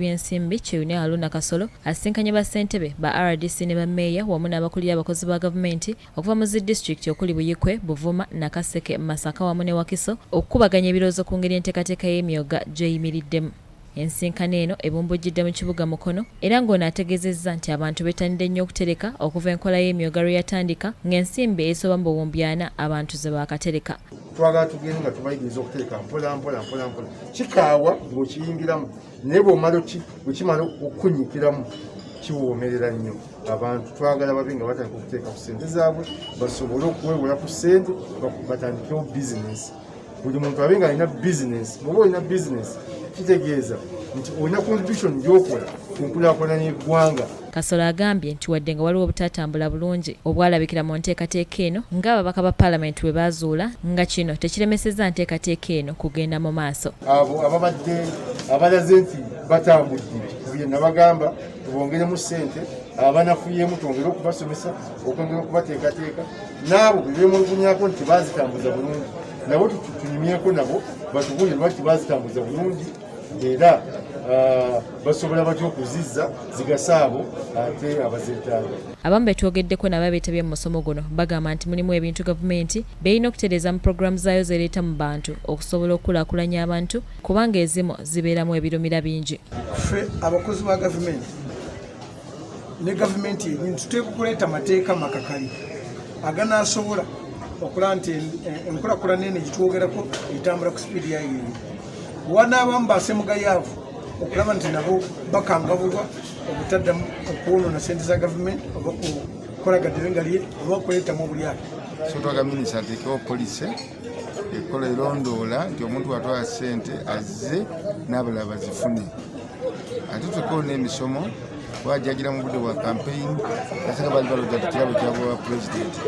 Byensimbi Kyeyune Haruna Kasolo asisinkanye bassentebe ba RDC ne bammeeya wamu n'abakulira abakozi ba gavumenti okuva mu zi disitulikiti okuli Buikwe, Buvuma, Nakaseke, Masaka wamu ne Wakiso okukubaganya ebirowoozo ku ngeri enteekateeka y'emyoga gy'eyimiriddemu. Ensinkano eno ebumbujjidde mu kibuga Mukono era ng'ono ategeezezza nti abantu bettanidde nnyo okutereka okuva enkola y'emyoga lwe yatandika ng'ensimbi ezisoba mu buwumbi ana abantu ze baakatereka. Twagala tugende nga tubayigiriza okutereka mpola mpola mpola mpola. Kikaawa ng'okiyingiramu, naye bw'omala bwekimala okukunyikiramu kiwoomerera nnyo. Abantu twagala babe nga batandika okuteeka ku ssente zaabwe, basobole okuwewola ku ssente, batandikewo bizinesi. Buli muntu abe nga alina bizinesi. Bw'oba olina bizinesi kitegeeza nti olina contribution gy'okola ku nkulaakulana y'eggwanga. Kasolo agambye nti wadde nga waliwo obutatambula bulungi obwalabikira mu nteekateeka eno ng'ababaka ba Palamenti bwe baazuula, nga kino tekiremesezza nteekateeka eno kugenda mu maaso. Abo ababadde abalaze nti batambudde bye nabagamba tubongeremu ssente, abanafuyeemu twongere okubasomesa, okwongera okubateekateeka, n'abo be beemulugunyako nti baazitambuza bulungi nabo tunyumyeko nabo batubuulire lwaki bazitambuza bulungi era basobola batya okuzizza zigasa abo ate abazeetaaga. Abamu be twogeddeko nabo abeetabye mu musomo guno bagamba nti mulimu ebintu gavumenti by'erina okutereeza mu pulogulaamu zaayo z'ereeta mu bantu okusobola okukulaakulanya abantu kubanga ezimu zibeeramu ebirumira bingi. Ffe abakozi ba gavumenti ne gavumenti yennyini tuteekwa kuleeta mateeka makakali aganaasobola okulaba nti enkulakulana eno egitwogerako etambula ku sipiidi yayo eri. Wanaabamu basemugayaavu okulaba nti nabo bakangabulwa obutaddamu okwonoona sente za gavumenti oba kukola gadderengalye oba okuleetamu obulyake. So twagala minisita ateekewo policy ekola erondoola nti omuntu watwala ssente azze n'abalala bazifune, ate tutekewo n'emisomo kuba jagira mu budde bwa campaign, asinga bali balowooza nti kirabo kyabwa pulezidenti.